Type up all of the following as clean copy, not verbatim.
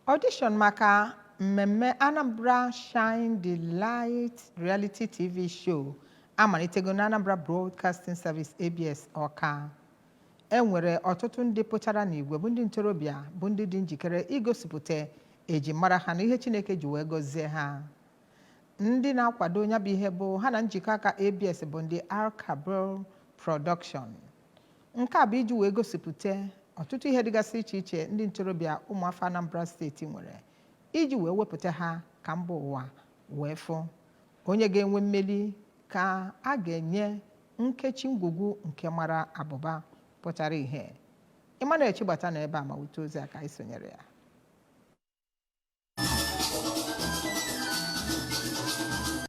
Audition maka mmemme Anambra Shine the Light Reality TV Show amalitego na Anambra Broadcasting Service, ABS, Awka. E nwere ọtụtụ ndị pụtara n'igwe bụ ndị ntorobịa bụ ndị dị njikere igosipụta ejimara ha na ihe Chineke ji wee gọzie ha. Ndị na-akwado ya bụ ihe bụ ha na njikọ aka ABS bụ ndị Alkabel Production. Nke a bụ iji wee gosipụta ọtụtụ ihe dịgasị iche iche ndị ntorobịa ụmụafọ Anambra Steeti nwere, iji wee wepụta ha ka mba ụwa wee fụ. Onye ga-enwe mmeri ka a ga-enye nkechi ngwugwu nke mara abụba pụtara ihe. Emmanuel Chigbata na ebe a ma wute ozi a ka anyị sonyere ya.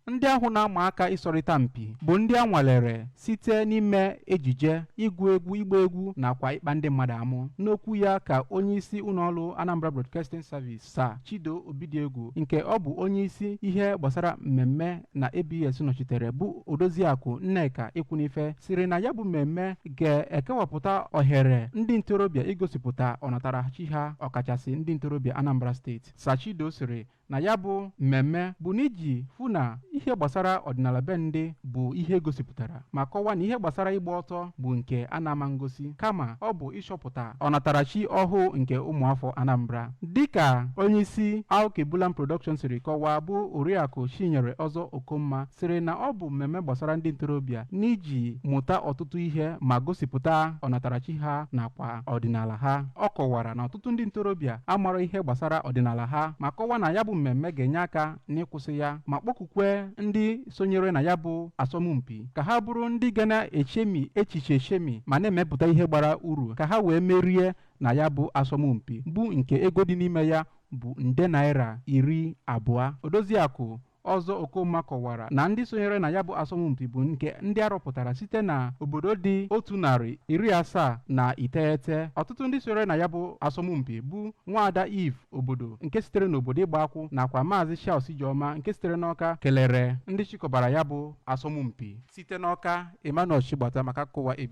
Ndị ahụ na-ama aka ịsọrịta mpi bụ ndị a nwalere site n'ime ejije, ịgụ egwu, ịgba egwu nakwa ịkpa ndị mmadụ amụ. N'okwu ya ka onyeisi ụlọọrụ Anambra Broadcasting Service, Sir Chido Obidiegwu, nke ọ bụ onyeisi ihe gbasara mmemme na ABS nọchitere, bụ Odoziakụ Nneka Ekwunife, siri na ya bụ mmemme ga-ekewapụta ohere ndị ntorobịa igosipụta ọnatarachi ha, ọkachasị ndị ntorobịa Anambra Steeti. Sir Chido siri na ya bụ mmemme bụ n'iji fụ na ihe gbasara ọdịnala be ndị bụ ihe gosipụtara, ma kọwaa na ihe gbasara ịgba ọtọ bụ nke a na-ama ngosi, kama ọ bụ ịchọpụta ọnatarachi ọhụụ nke ụmụafọ Anambra. Dịka onyeisi Alkebulan Production siri kọwaa, bụ Oriakụ Chinyere Ọzọ Okomma, siri na ọ bụ mmemme gbasara ndị ntorobịa n'iji mụta ọtụtụ ihe ma gosipụta ọnatarachi ha nakwa ọdịnala ha. Ọ kọwara na ọtụtụ ndị ntorobịa amara ihe gbasara ọdịnala ha, ma kọwaa na ya bụ mmemme ga-enye aka n'ịkwụsị ya, ma kpọkukwe ndị sonyere na ya bụ asọmpi ka ha bụrụ ndị ga na-echemi echiche echemi ma na-emepụta ihe gbara uru, ka ha wee merie na ya bụ asọmpi, bụ nke ego dị n'ime ya bụ nde naira 20. Odoziakụ Ọzọ Okoma kọwara na ndị sonyere na ya bụ asọmpi bụ nke ndị arọpụtara site na obodo dị 179. Ọtụtụ ndị sonyere na ya bụ asọmpi bụ Nwaada Eve Obodo nke sitere n'obodo Ịgbakwụ nakwa Maazị Charles Ijeọma nke sitere n'Ọka kelere ndị chịkọbara ya bụ asọmpi. Site n'Ọka, Emmanuel Chigbata maka akụkọ ụwa.